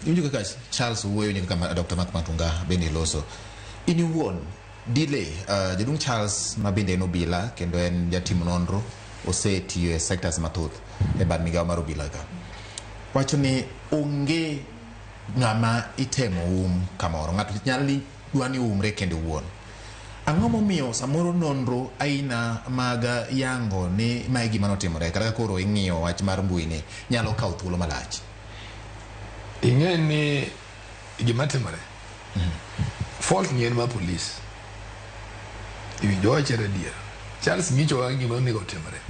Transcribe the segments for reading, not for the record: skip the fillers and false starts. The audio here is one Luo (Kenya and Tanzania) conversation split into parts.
Iwinjo kaka Charles wuoyo, winjo kaka Dr. Mark Matunga bende loso. In iwuon dile jaduong' Charles ma bende en obila kendo en jatim nonro, osetiyo e sectors mathoth e bad migawo mar obila ka. Wacho ni onge ng'ama itemo um kamoro, ng'ato nyalo dwa ni oumre kende owuon. Ang'o momiyo samoro nonro aina mag yango ni mae gima notimore kata ka koro ing'iyo wach mar mbui ni nyalo kawo thuolo malach? Ing'e ni gima timore, fault ni en mar police. Iwinjo wachore adier. Charles nyichowa gima onego otimre.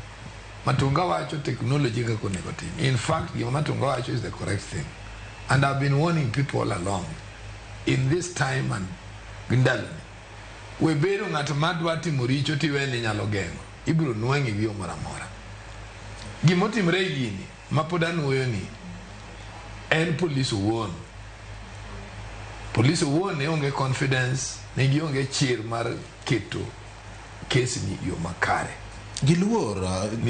Matunga wacho technology kaka onego otim. In fact, gima Matunga wacho is the correct thing. And I've been warning people all along in this time and ndaloni. We bedo ng'at madwa timo richo tiwe ni nyalo geng'o. Ibiro nwang'i gi yo moro amora. Gimotimre e gini ma pod anuoyo ni en police owuon. Police owuon ne onge confidence, ne gionge chir mar keto case ni yo makare. Giluor.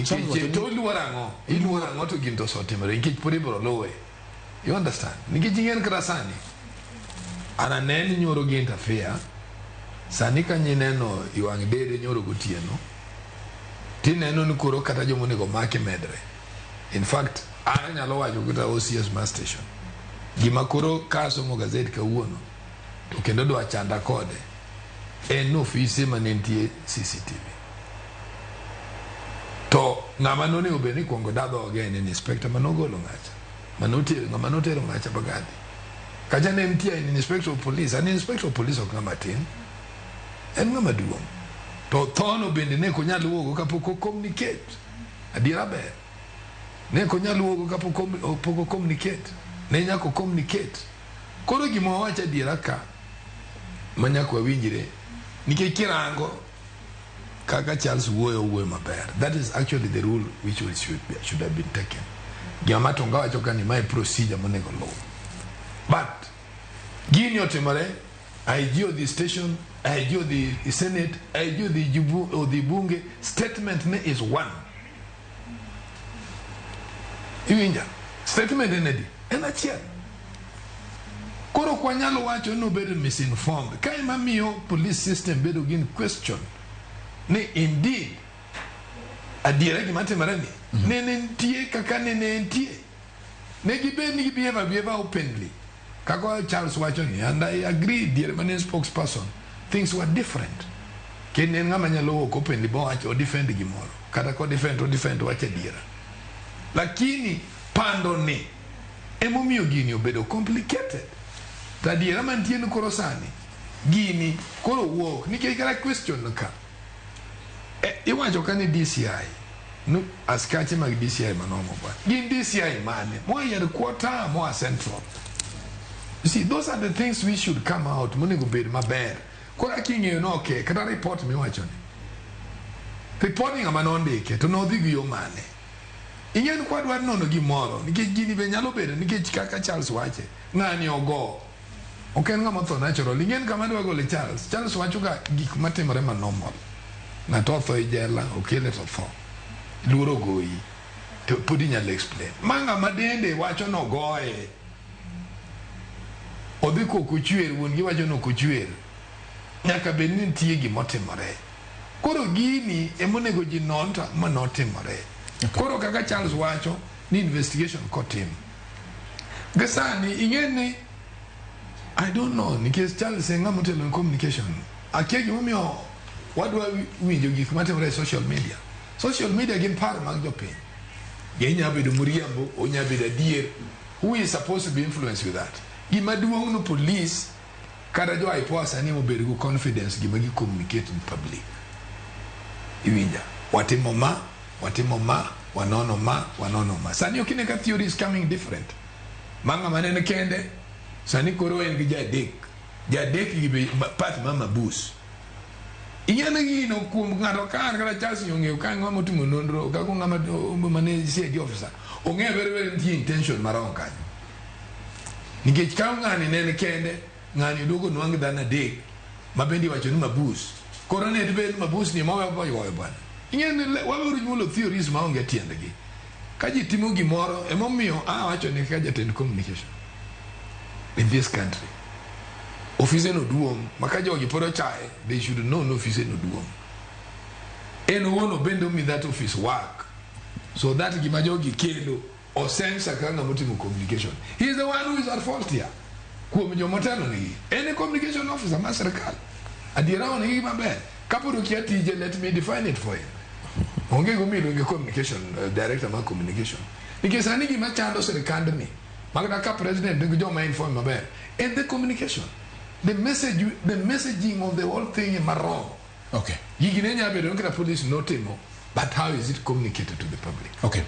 Charles wacho Nikech ni- to iluor ang'o? Iluor ang'o to gini to osetimore nikech pod ibiro luwe. You understand? Nikech ing'en kata sani an aneni nyoro gi interfere sani ka nyineno i wang' dede nyoro gotieno tineno ni koro kata joma onego maki medre. In fact, an anyalo wacho kata OCS mar station. Gima koro kasomo gazet kawuono to kendo dwa chanda kode en ni ofise mane nitie CCTV. To ng'ama nonego bed ni kuongo da dhoge en inspector manogolo ng'acha. Manotero ng'ama notero ng'acha Mbagathi. Kacha ne nitie an inspector of police. An inspector of police ok ng'ama tin. En ng'ama duong'. To thono bende ne ok onyal wuogo kapok o communicate. Adiera ber. Ne ok onyal wuogo kapok pok o communicate. Ne nyaka o communicate. Koro gima wawacho adiera ka ma nyaka wawinjre nikech kirango kaka Charles wuoyo owuoyo maber. That is actually the rule which we should have been taken. Gima Matunga wacho ka ni mae procedure monego luw. But gini otimore, IG odhi station, IG odhi Senate, IG odhi odhi bunge, statement ne is one. Iwinja? Statement en adi? En achiel. Koro ok wanyal wacho ni obedo misinformed. Ka ema miyo police system bedo gi in question ni indeed adiera gima timore ni nene nitie kaka nene entie. Ne gibed ni gibehave abehave openly. Kaka Charles wacho ni, and I agree diere mane en spokesperson, things were different. Kendo en ng'ama nyalo wuok openly bowach o defend gimoro. Kata ko defend to defend wach adiera. Lakini pando ni emomiyo gini obedo complicated. To adiera mantie ni koro sani gini koro wuok nikech kata question ka e, iwacho ka ni DCI no askache mag DCI manomo bwana gin DCI mane moa headquarter moa central. You see, those are the things we should come out monego bed maber. Koro king'eyo no okay, kata report miwacho ni report ni ng'ama nondike to nodhi gi yo mane. Ing'e ni kwadwa nono gimoro nikech gini be nyalo bedo nikech kaka Charles wache ng'ani ogo ok en ng'ama otho natural. Ing'e ni kama adwa gole Charles, Charles wacho ga gik matimore ma normal. Ng'ato otho e jela, okele to otho. Luoro ogoyi. To pod inyalo explain. Ma ng'ama dende wacho nogoye. Odhi kok ochwer, wuon gi wacho ni ok ochwer. Nyaka bed ni nitie gimotimore. Koro gini emonego ji non to ang'o manotimore. Koro kaka Charles wacho ni investigation kotim. Gi sani ing'e ni I don't know nikech Charles en ng'ama otelo ne communication. Akia gimomiyo wadwa winjo gik matimore e social media. Social media gin paro mag jopiny. Ginya bedo moriambo, onya bedo adier. Who is supposed to be influenced with that? Gima duong' no police kata jo IPOA sani mobedo gi confidence gima gi communicate in public. Iwinja? Watimo ma, watimo ma, wanono ma, wanono ma. Sani ok ine ka theory is coming different. Ma ng'ama ne en kende, sani koro en gi jadek. Jadek gi be part ma mabus. Ing'e ni gino kuom ng'ato ka an kata Charles ong'eyo ka ng'ama otimo nonro kaka ng'ama mane CID officer ong'eyo very well nitie intention marong kanyo. Nikech ka ng'ani ne en kende, ng'ani oduogo nwang' dhano adek ma bende iwacho ni mabus. Koro ne dibed ni mabus ni ema ogoyo bwana. Ing'e ni waweuru nyuolo theories maonge tiendgi. Ka ji timo gimoro, emomiyo awacho ni kaka jatend communication. in this country. Ofise no duong' ma ka jogi pod ochaye, they should know ni ofise no duong'. En owuon obende omi that office work so that gima jogi kelo osensa kaka ng'ama otimo communication. He is the one who is at fault here. Kuom jomotelo nigi. En e communication officer mar sirkal. Adiera onegi maber. Kapod okia tije, let me define it for him. Onge gomiyo iluonge communication, director mar communication. Nikech sani gima chando sirkandni, makata ka president nigi joma inform maber, en the communication. The message, the messaging of the whole thing ema wrong. Okay. Gigi ne nyalo bedo ni kata police notimo, but how is it communicated to the public? Okay.